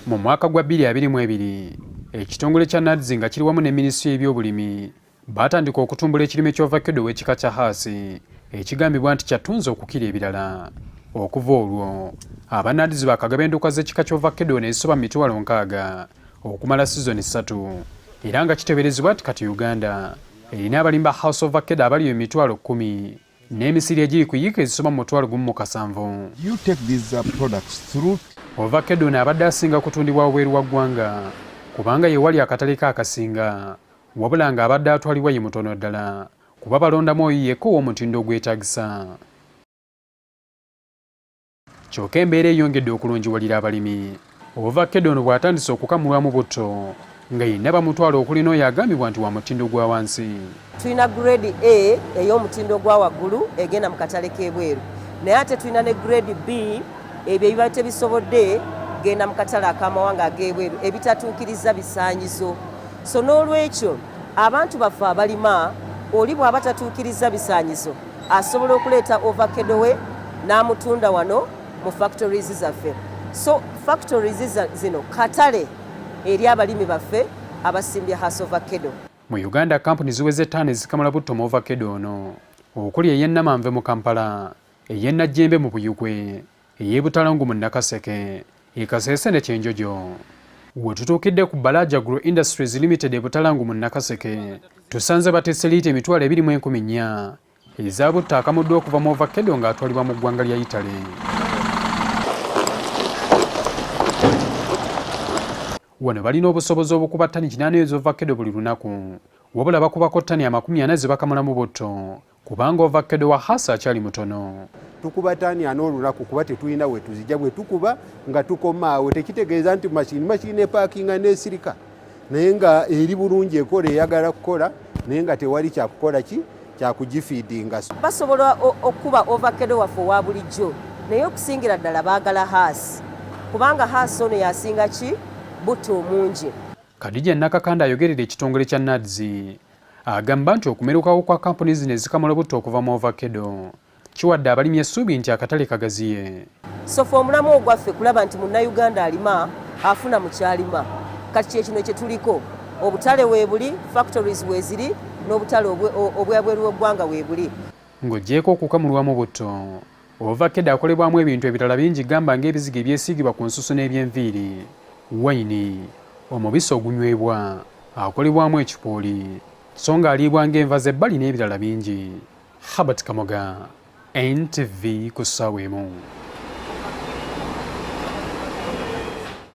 Mu mwaka gwa 2022, ekitongole kya NAADS nga kiri wamu ne minisitule y'ebyobulimi baatandika okutumbula ekirime ky'ovakedo ow'ekika kya Hass ekigambibwa nti kyattunzi okukira ebirala. Okuva olwo, aba NAADS baakagaba endokwa z'ekika ky'ovakedo ono ezisoba mu 60,000 okumala sizoni 3 era nga kiteeberezebwa nti kati Uganda erina abalimi ba Hass ovakedo abali 10,000 n'emisiri egiri ku yiika ezisoba mu 17,000. You take these products through. Ovakedo ono abadde asinga kutundibwa wabweru wa ggwanga kubanga ye wali akatale ke akasinga, wabula ng'abadde atwalibwa ye mutono ddala kuba balondamu oyo yekka ow'omutindo ogwetaagisa. Kyokka embeera eyongedde okulungiwalira abalimi ovakedo ono bw'atandise okukamulwamu butto nga yenna bamutwala okuli n'oyo agambibwa nti wa mutindo gwa wansi. Tulina grade A ey'omutindo gwa waggulu egenda mu katale k'ebweru, naye ate tulina ne grade B ebyo ebiba tebisobodde genda mu katale ak'amawanga ag'ebweru ebitatuukiriza bisaanyizo. So n'olwekyo abantu baffe abalima, oli bw'aba tatuukiriza bisaanyizo asobola okuleeta ovakedo we n'amutunda wano mu factories zaffe. So factories zino katale eri abalimi baffe abasimbye Hass ovakedo. Mu Uganda kampuni ziweze 5 ezikamula butto mu ovakedo ono okuli ey'e Namanve mu Kampala, ey'e Najjembe mu Buyugwe, ey'e Butalangu mu Nakaseke, e Kasese ne Kyenjojo. We tutuukidde ku Balaja Agro Industries Limited e Butalangu mu Nakaseke, tusanze bateese liita 24,000 eza butto akamuddwa okuva mu ovakedo ng'atwalibwa mu ggwanga lya Italy. Wano balina obusobozi obukuba ttani 8 ez'ovakedo buli lunaku, wabula bakubako ttani 40 ze bakamulamu butto kubanga ovakedo wa Hass akyali mutono. Tukuba ttani 40 olunaku kuba tetulina we tuzijja, bwe tukuba nga tukoma awo tekitegeeza nti mashini epaakinga n'esirika, naye nga eri bulungi ekola eyagala kukola, naye nga tewali kyakukola ki kyakugifiidinga. Basobola okukuba ovakedo waffe owa bulijjo, naye okusingira ddala baagala Hass kubanga Hass ono yasinga ki butto omungi. Khadija Nakakande ayogerera ekitongole kya NAADS agamba nti okumerukawo kwa kampuni zino ezikamula butto okuva mu ovakedo kiwadde abalimi essuubi nti akatale kagaziye. So ffe omulamu ogwaffe kulaba nti munnayuganda alima afuna mu kyalima, kati kye kino kye tuliko, obutale weebuli, factories weeziri n'obutale obw'ebweru w'eggwanga weebuli. Ng'oggyeeko okukamulwamu butto, ovakedo akolebwamu ebintu ebirala bingi gamba ng'ebizigo ebyesiigibwa ku nsusu n'ebyenviiri, wayini, omubisi ogunywebwa, akolebwamu ekipooli, so ng'aliibwa ng'enva z'ebbali n'ebirala bingi. Herbert Kamoga, NTV ku ssaawa emu.